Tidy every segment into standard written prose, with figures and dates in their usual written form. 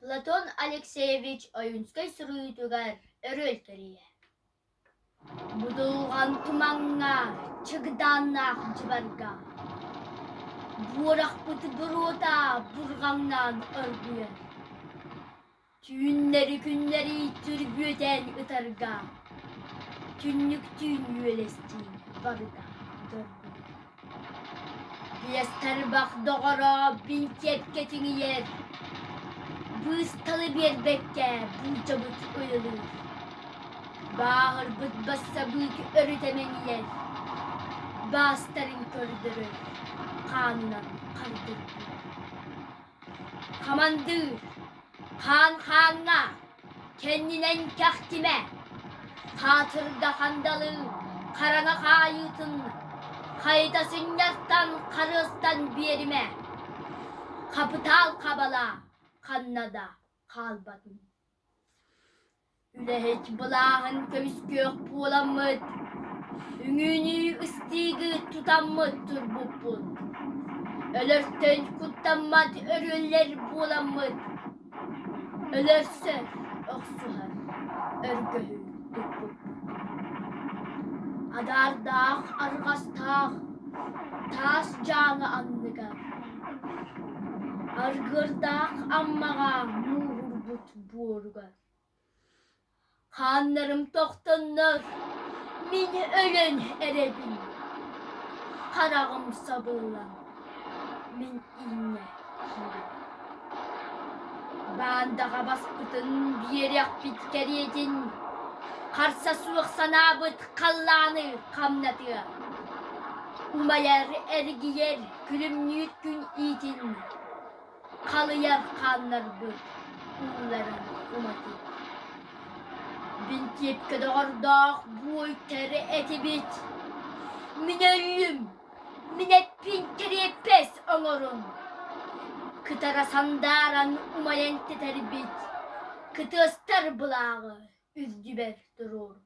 Платон Алексеевич Ойуунскай суруйуутугар өрүөл тэрийэ. Будулҕан тумаҥҥа, чыгдааннаах дьыбарга Буорахпыт буруота бурҕаҥнаан оргуйар Түүннэри-күннэри түргүөтээн ытарга Түннүктүүн үөлэстиин барыта доргуйар Биэс тарбах доҕоро бинтиэпкэ тиҥийэр, Быысталы биэрбэккэ буулдьабыт ыйылыыр Бааһырбыт бассабыык өрүтэ мэҥийэр, Баастарын көрдөрөр, хаанынан хардыргыыр Хамандыыр, хаан хааҥҥа, кэннинэн кэхтимэ, Хаатырга хандалы, хараҥа хаайыытын, Хайыта сынньартан харыастан биэримэ, Хапытаал хабала ханна да хаалбатын. Үлэһит былааһын көмүскүөх буоламмыт, үҥүүнүү ыстыыгы тутаммыт турбуппут. Өлөртөн куттаммат өрүөллэр буоламмыт, өлөрсөр, охсуһар өргөһү туппуппут. Адаардаах арҕастаах таас дьааҥы анныгар, аргыардаах Аммаҕа мууһурбут буоругар Хааннарым тохтоннор, мин өлөн эрэбин, хараҕым сабыллан, мин ииҥҥэ киирэбин. Баандаҕа баспытын биэриэхпит кэриэтин, харса суох санаабыт халлааны хамнатыа. Умайар, эргийэр, күлүмнүүр күн иитин Халыйар хааннарбыт уулларын уматыы. Бинтиэпкэ доҕордоох буойтар этибит. Мин өллүм, мин эппин кириэппэс оҥорун. Кытара сандааран умайан тэтэрбит, кытыастар былааҕы үрдүбэр туруорун.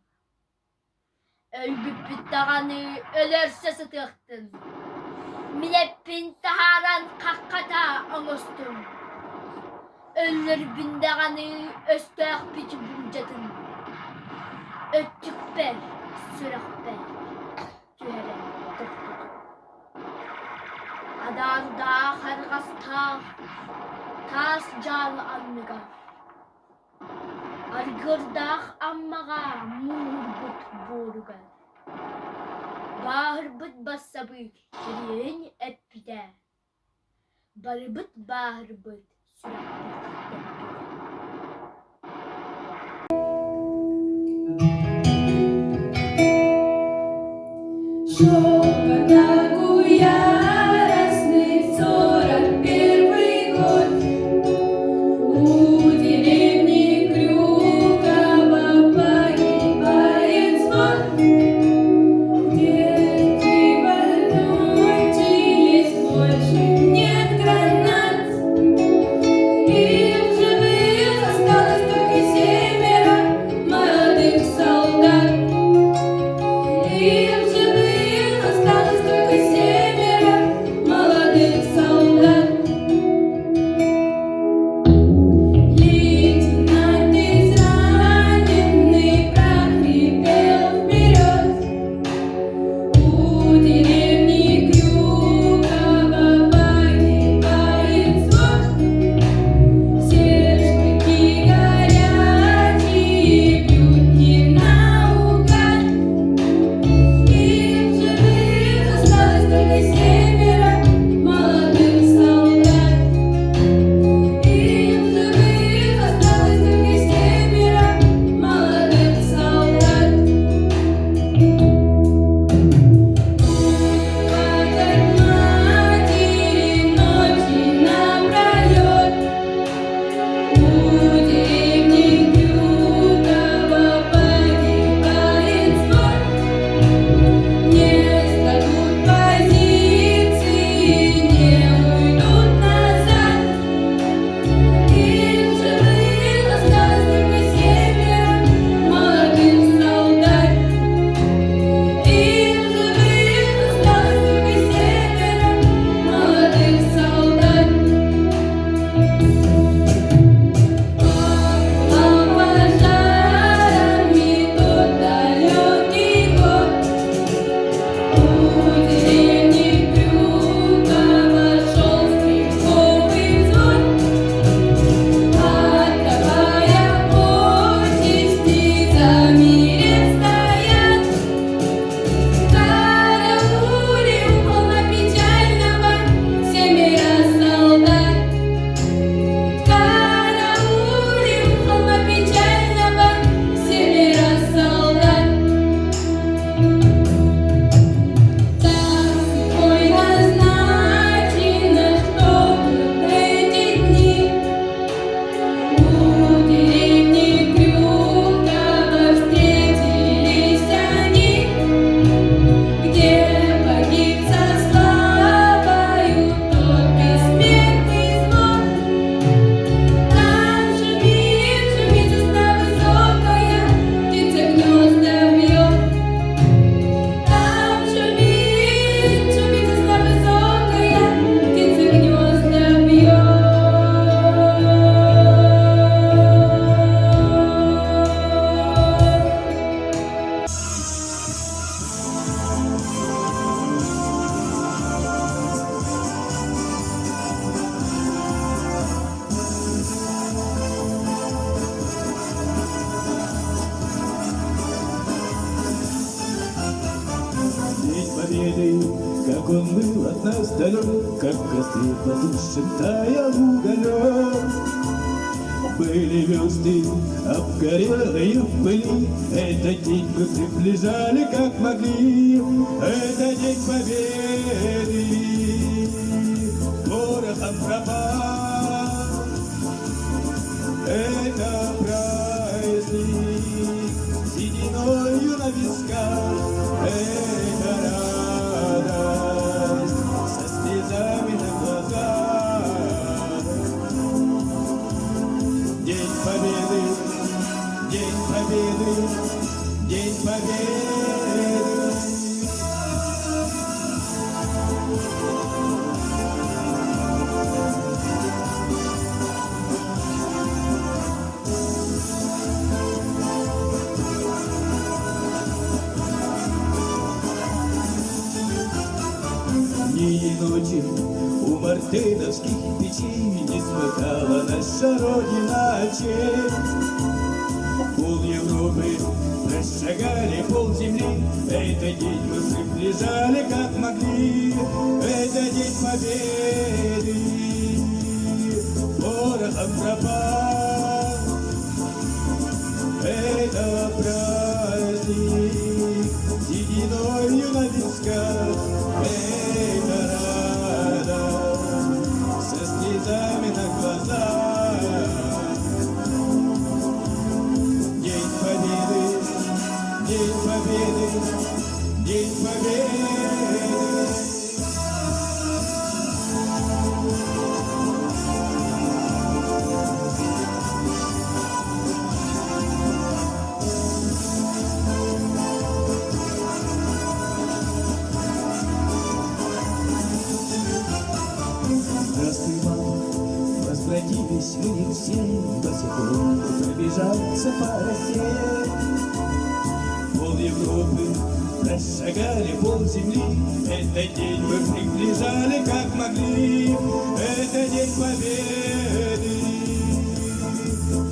Өлбүппүт даҕаны өлөрсө сытыахтын, мин эппин таһааран хаххата оҥостуҥ, өллөрбүн даҕаны өстөөхпүт буулдьатын, өттүкпэр, сүрэхпэр түһэрэн тохтотуҥ. Адаардаах арҕастаах таас дьааҥы анныгар Аргыардаах Аммаҕа мууһурбут буоругар Бааһырбыт бассабыык кириэһин эппитэ, барыбыт бааһырбыт сүрэхпит тэппитэ Шепотом яростный 41-й год У деревни Крюково погибает взвод. Дети больной есть больше нет гранат. И в живых осталось только семеро молодых солдат. И в живых. от нас далек, Как в костре потухшем таял уголек. Были звезды, обгорелые в пыли, Этот день мы приближали, как могли. Это день победы, порохом пропал. Это праздник сединою на висках, Это радость со слезами на глазах. День Победы, День Победы, День Победы. Дни и ночи у мартеновских печей Не смыкала наша Родина очей. Пол Европы прошагали, пол земли, Этот день мы приближали, как могли. Это день победы, порохом пропал. Это праздник сединою на висках, Это радость со слезами на глазах. День Победы, День Победы, День Победы. Здравствуй, мама, возвратились мы не все, Босиком пробежаться по росе. Пол Европы прошагали, пол земли, Этот день мы приближали, как могли. Это день победы,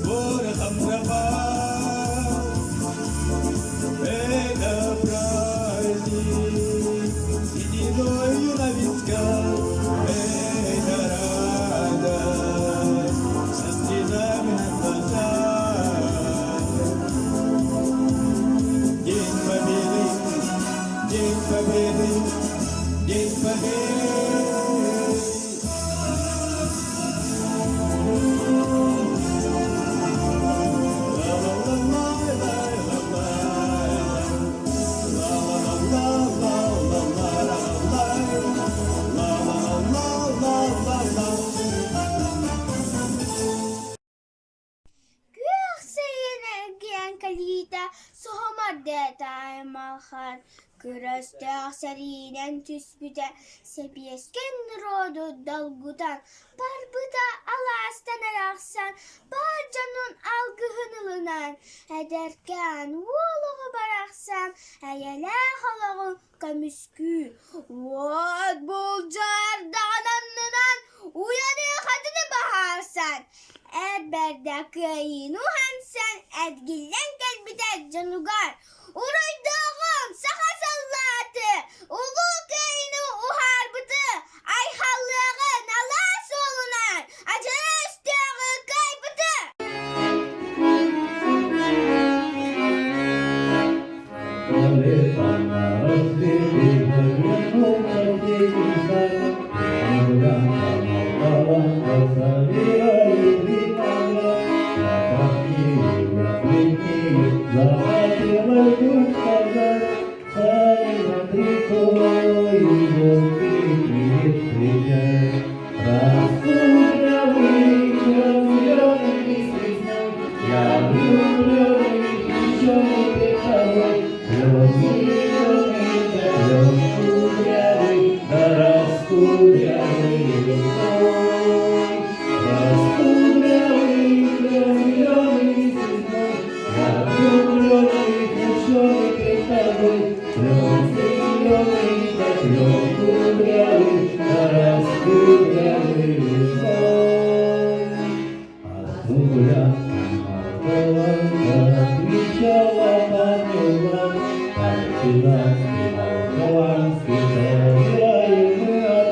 порохом пропал. Это праздник сединою на висках, Это радость со слезами на глазах. День Победы, День Победы, День Победы. Күөх сайын эргийэн кэлиитэ суһумардыта аймалхан, Көрөстөөх сэриинэн түспүтэ, сэбиэскэй норуоту долгутан, барбыта алаастан арахсан, бар дьонун алгыһын ылынан, эдэркээн уол оҕо барахсан эйэлээх олоҕун көмүскүү, уот булдьардаҕын аннынан уйаныахатын баһаарсан, Эр бэрдэ кыайыыны уһансан, эргиллэн кэлбитэ дьонугар: «Уруйдуоҕуҥ, саха саллааты, Улуу Кыайыыны уһаарбыты, айхаллыаҕын алаас суолунан, адьара өстөөҕү кыайбыты!» Я влюбленный, еще не пред тобой, кудрявый, да раскудрявый лесной. Раскудрявый, зеленый лесной, я влюбленный, крещеный пред тобой. Клен зеленый, да клен кудрявый, да раскудрявый лесной. А Туля молдаванка отвечала помела, Партизанский, молдаванский, собираем мы.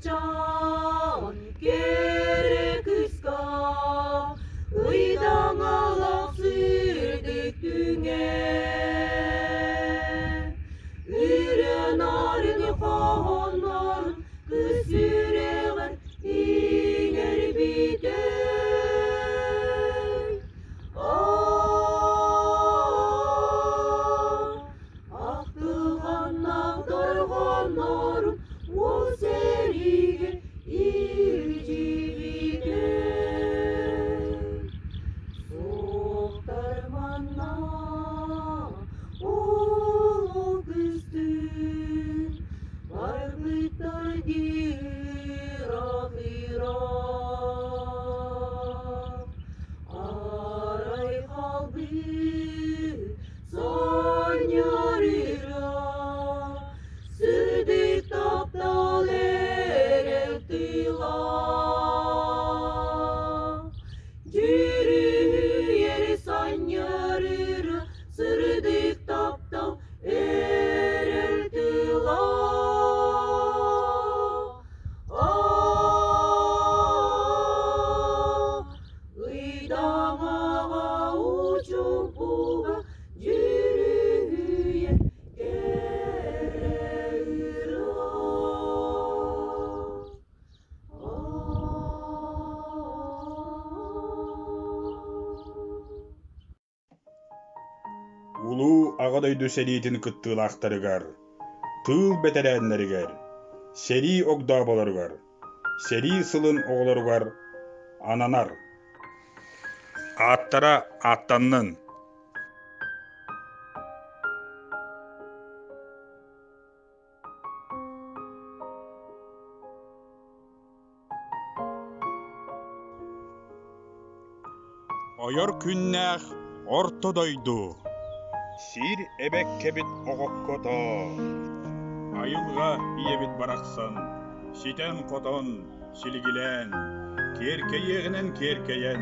Кыысчаан кэрэ кыыска ыйдаҥалаах сырдык күҥҥэ Үрэн-арын хоһооннорун кыыс сүрэҕэр иҥэрбитэ. Ахтылҕаннаах дорҕооннорун уол сэриигэ илдьибитэ. Суохтар манна улуу кыстык барбыттар диир ыраах. Арай хаалбыт сонньуор ыра, сырдык таптал эрэл тыла. Дьүрүһүйэр санньыар ыра, сырдык таптал эрэл тыла. Ыйдаҥаҕа учугуга дьүрүһүйэр кэрэ ырыа. Улуу Аҕа дойду сэриитин кыттыылаахтарыгар, тыыл бэтэрээннэригэр, сэрии огдооболоругар, сэрии сылын оҕолоругар ананар. Ааттара ааттаннын. Ойор күннээх орто дойду Сир эбэккэбит оҕоккото Айылҕа ийэбит барахсан ситэн-хотон, силигилээн, киэркэйиэҕинэн киэркэйэн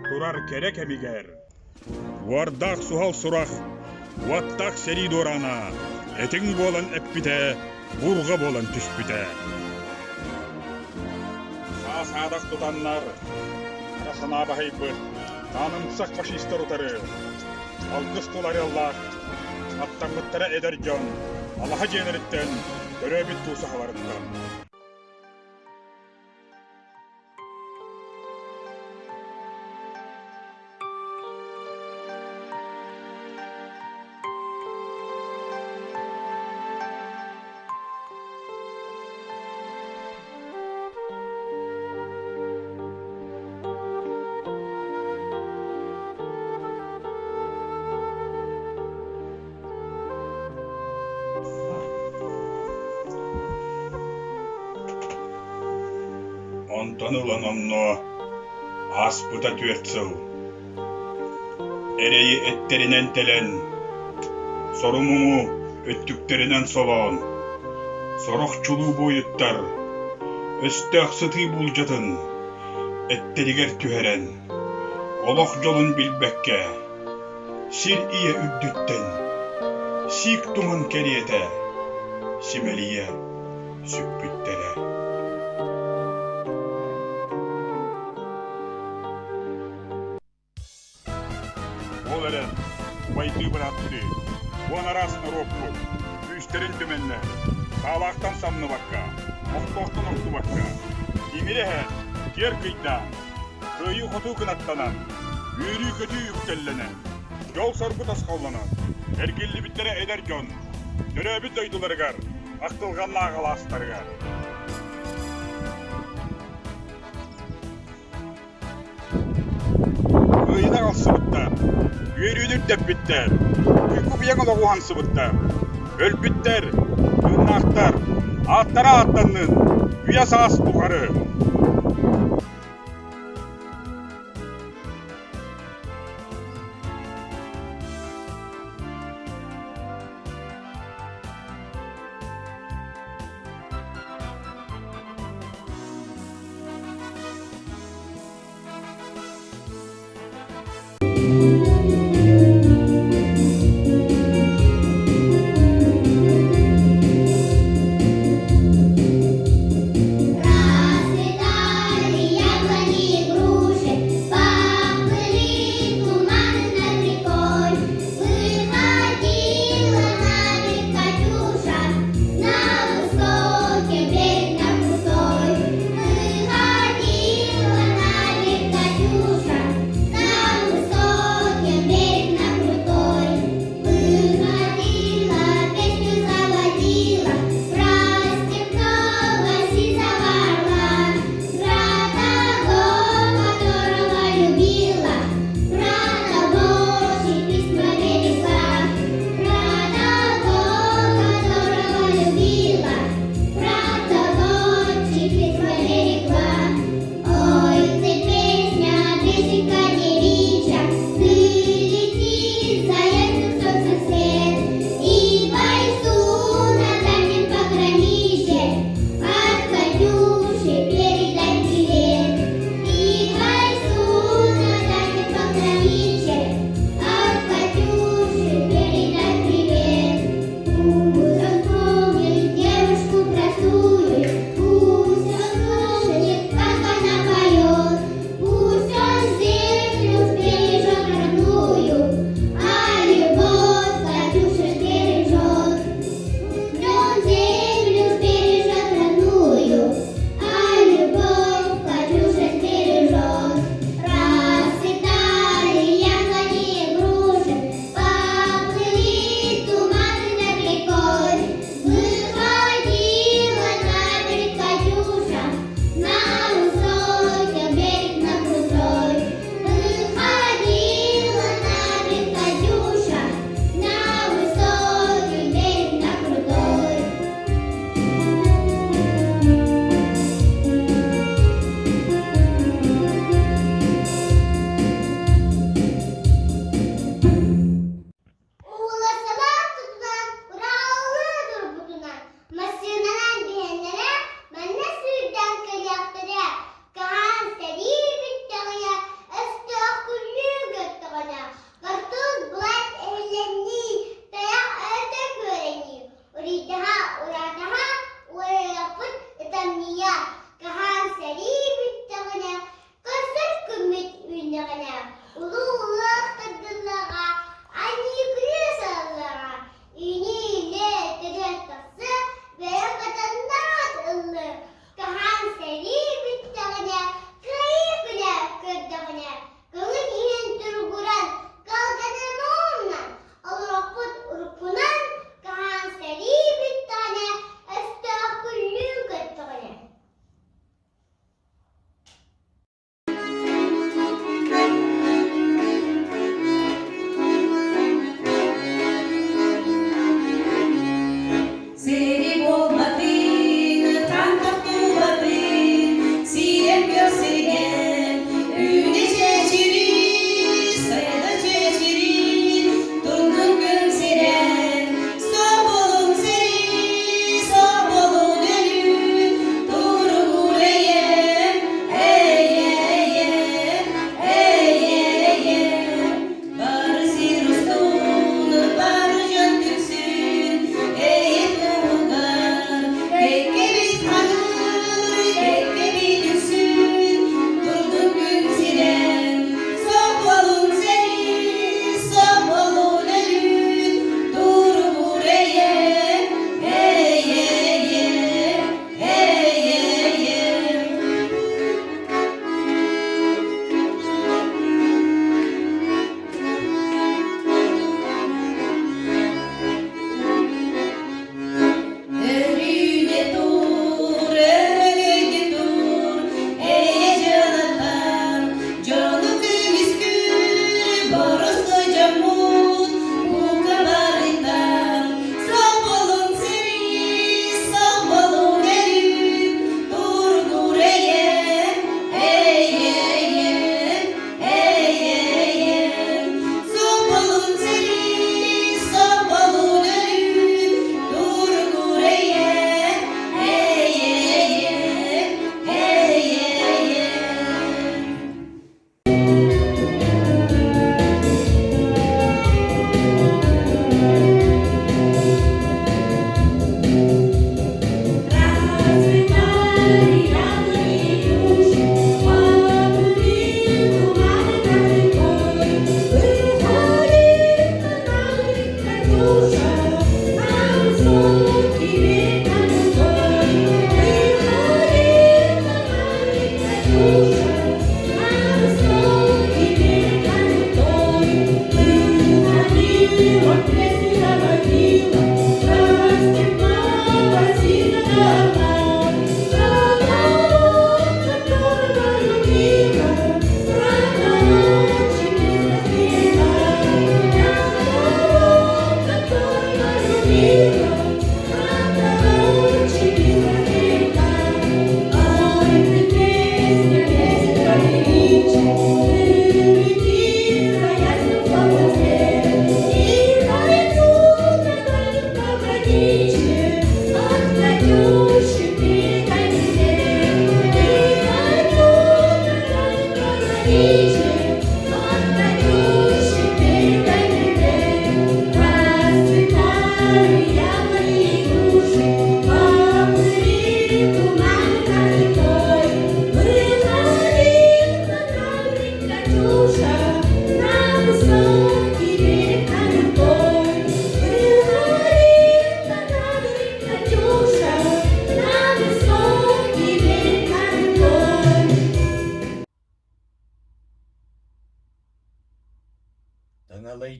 турар кэрэ кэмигэр Уордаах суһал сурах, уоттаах сэрии дуораана, этиҥ буолан эппитэ, бурҕа буолан түспүтэ. Саа-саадах тутаннар, хара санаа баһыйбыт, хаанымсах фашистар утары, алгыс тыл арыаллаах, аттаммыттара эдэр дьон, алаһа дьиэлэриттэн, төрөөбүт туусаһаларыттан. Онтон ылан онно ааспыта түөрт сыл. Эрэйи эттэринэн тэлэн, сору-муҥу өттүктэринэн солоон, сорох чулуу буойуттар өстөөх сытыы буулдьатын эттэригэр түһэрэн, олох дьолун билбэккэ, Сир ийэ үрдүттэн сиик туман кэриэтэ симэлийэ сүппүттэрэ. Ол эрэн, убайдыы бырааттыы, уон араас норуоппут күүстэрин түмэннэр, саалаахтан самныбакка, охтоохтон охтубакка, тимири эһэн, киэр кыйдаан, Кыайыы-хотуу кынаттанан, үөрүү-көтүү үктэллэнэн, дьол-соргу тосхоллонон, эргиллибиттэрэ эдэр дьон, төрөөбүт дойдуларыгар, ахтылҕаннаах алаастарыгар. Кыайыыны аҕалсыбыттар, үөрүүнү үрдэппиттэр, уйгу-быйаҥ олоҕу уһансыбыттар, өлбүттэр, тыыннаахтар, ааттара ааттаннын, үйэ-саас тухары.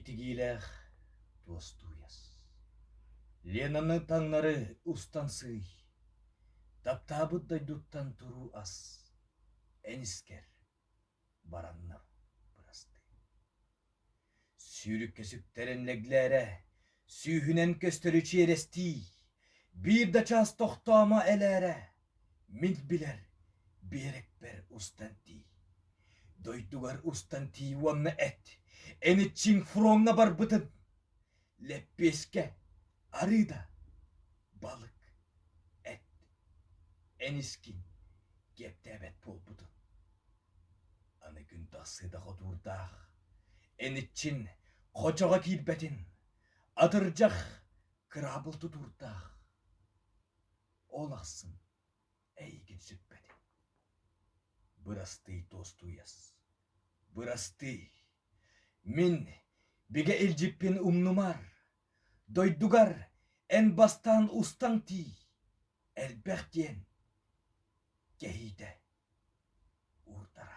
тигиилээх туостууйас. Ленаны таҥнары устан сыый, таптаабыт дойдуттан туруу ас, эн искэр бараннар бырастыы. Сүүрүккэ сүктэрэн лэглээрэ, сүүһүнэн көстөрү чиэрэстии, биир да чаас тохтоомо элээрэ, мин билэр биэрэкпэр устан тиий. Дойдугар устан тиий уонна эт, эн иччиҥ фроҥҥа барбытын. Лэппиэскэ, арыы да, балык, эт, эн искин киэптээбэт буолбутун. Аны күн тахсыыта хотуурдаах, эн иччин хочоҕо киирбэтин, атырдьах кыраабыл тутуурдаах. Ол ахсын эйигин сүппэтин. Бырастыы туостуйас, бырастыы. Мин бигэ илдьиппин умнумар, дойдугар эн бастаан устан тиий, элбэх диэн кэһиитэ уурдаран.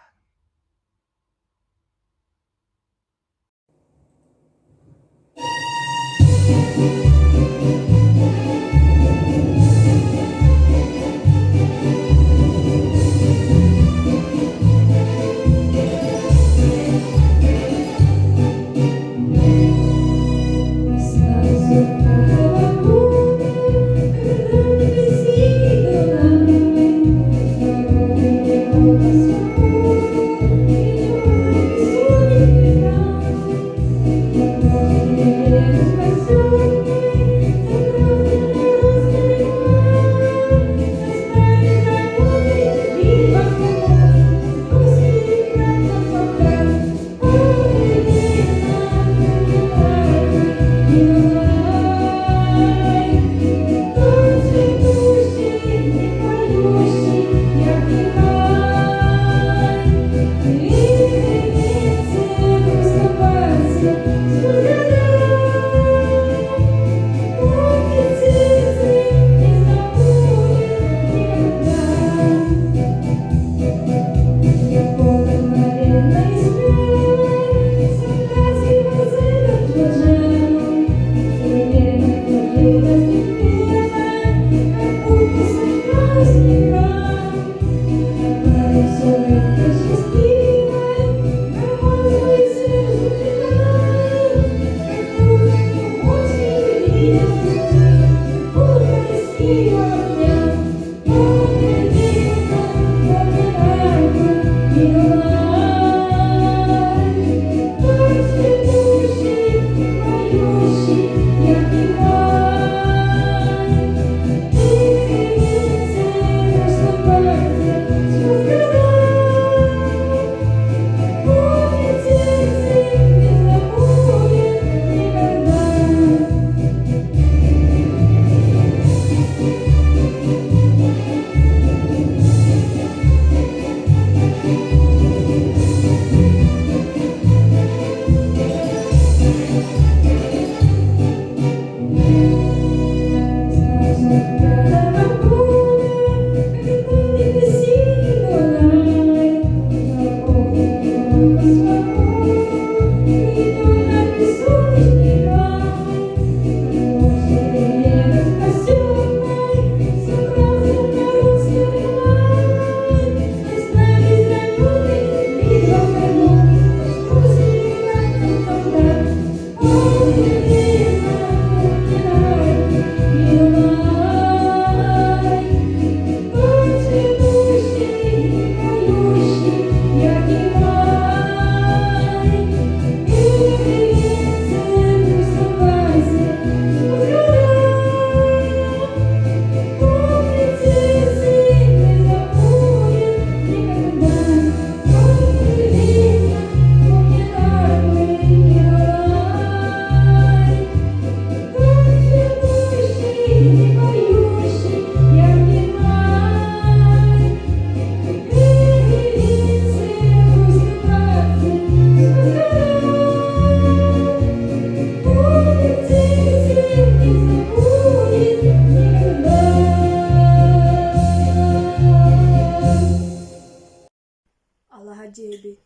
Алаһа дьиэбит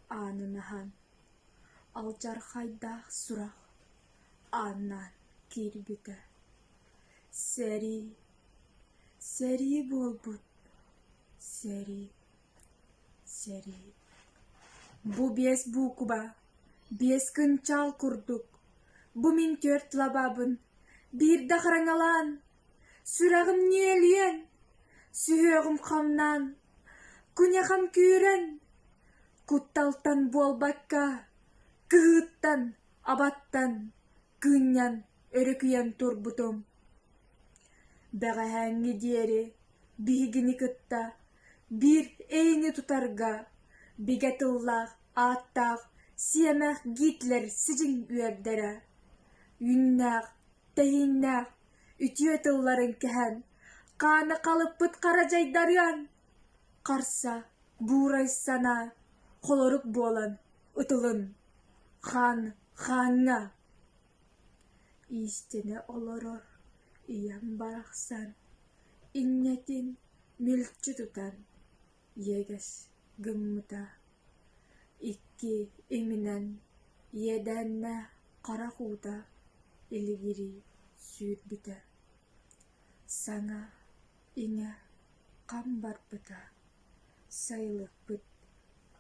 аанын аһан. Алдьархайдаах сурах ааннаан киирбитэ: сэрии, сэрии буолбут, сэрии, сэрии. Бу биэс буукуба, биэс кынчаал курдук, бу мин түөрт лабаабын биирдэ хараҥалаан, сүрэҕим ньиэлийэн, сүһүөҕүм хамнаан, куньахам күүрэн, Кутталтан буолбакка, кыһыыттан, абаттан, кыынньан өрүкүйэн турбутум. Бэҕэһээҥҥи диэри биһигини кытта биир эйини тутарга бигэ тыллаах ааттаах сиэмэх Гитлер сидьиҥ үөрдэрэ, үүннээх, тэһииннээх үтүө тылларын кэһэн, хааны халыппыт хара дьайдарыан, харса Буурай санаа холорук буолан ытылын, хаан хааҥҥа Иистэнэ олорор ийэм барахсан иннэтин мүлчү тутан иэгэс гыммыта, икки иминэн иэдээннээх харах уута илигирии сүүрбүтэ, саҥа иҥэ хам барбыта, сайылыкпыт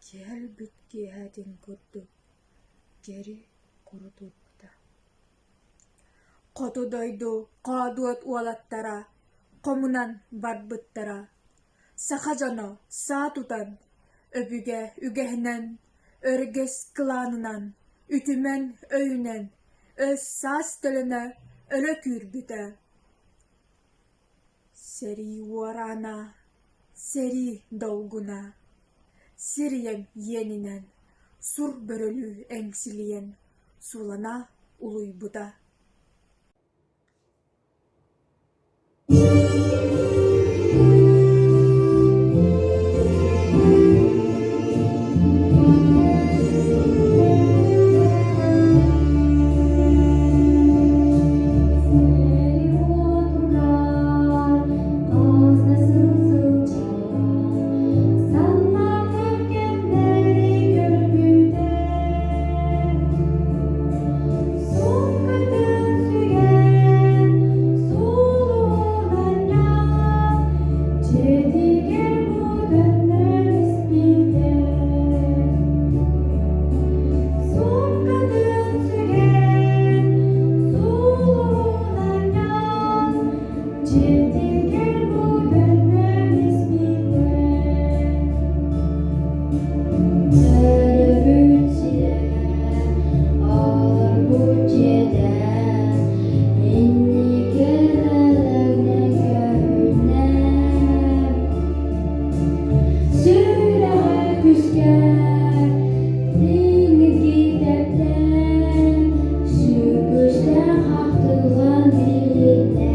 киһи өлбүт киэһэтин курдук кэри-куру турбута. Хоту дойду хоодуот уолаттара хомунан барбыттара, саха дьоно саа тутан, өбүгэ үгэһинэн, өргөс кылаанынан, үтүмэн өйүнэн өс-саас төлөнө өрө күүрбүтэ. Сэрии уораана, сэрии долгуна, сир ийэм иэнинэн сур бөрөлүү эҥсилийэн сулана улуйбута. Сумкатын сүгэн, суулуунанньан, дьиэтигэр бу төннөн испитэ. Төрөппүт сирэ, олорбут дьиэтэ, инники ылыҥна көһүннэ. Сүрэҕэ күүскэ Тиҥиргитэптэн, сүкүстээх ахтылҕан билиннэ.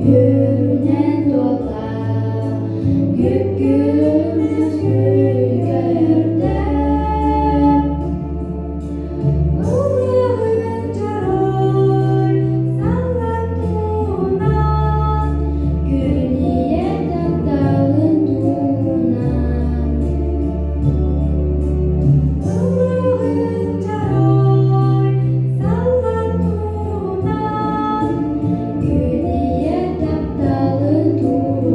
Үөрүнэн туоллар, күп-күөмэс күлгэрдэ. Ыллыгын дьоруой саллан туунан, Күнүйэ тапталын туунан. Ыллыгын дьоруой саллан туунан, Күнүйэ тапталын туунан.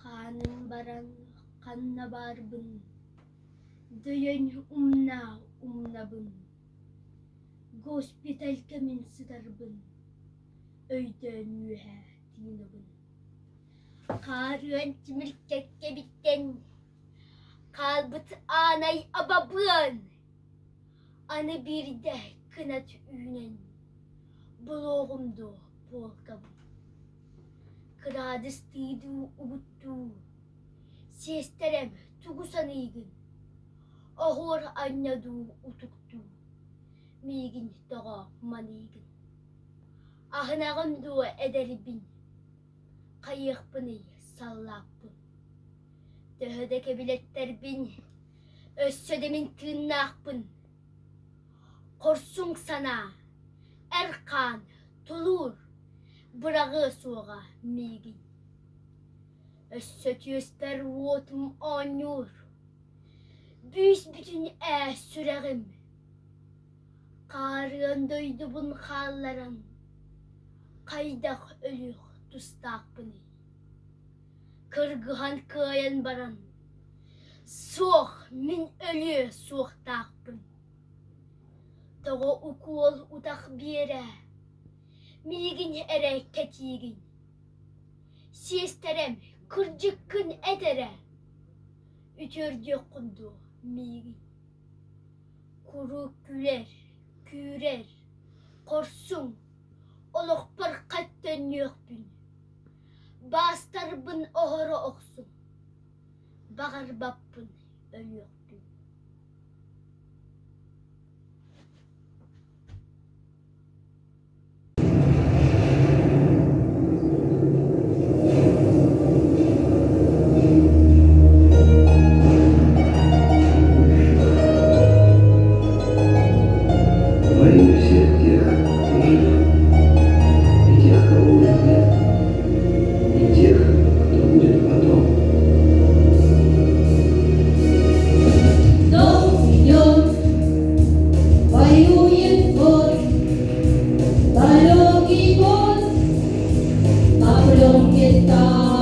Хааным баран ханна баарбын, дөйөн умна умнабын, госпитальга мин сытарбын, өйдөөн үөһэ тыынабын. Хаарыан тимир кэккэбиттэн хаалбыт аанай абабыан, аны биирдэ кынат үүнэн, булуоҕум дуо полкабын. Кыраадыстыы дуу угуттуу, сиэстэрэм тугу саныыгын, оһуор анньа дуу утуктуу, миигин тоҕо маныыгын? Аһынаҕын дуо эдэрбин, хайыахпыный саллааппын? Төһө да кэбилэттэрбин, өссө да мин тыыннаахпын. Хорсун санаа, эр хаан, тулуур, быраҕыа суоҕа миигин. Өссө түөспэр уотум оонньуур, бүүс-бүтүн ээ сүрэҕим. Хаарыан дойдубун хаалларан, хайдах өлүөх тустаахпыный? Кыргыһан кыайан баран, суох, мин өлүө суохтаахпын. Тоҕо укуол утах биэрэ, миигин эрэ кэтиигин? Сиэстэрэм, кырдьыккын эт эрэ, үтүөрдүөххүн дуо миигин? Куруук күлэр, күүрэр, хорсун, олохпор хат төннүөхпүн, баастарбын оһоро охсуҥ, баҕарбаппын өлүөхпүн. Киэста.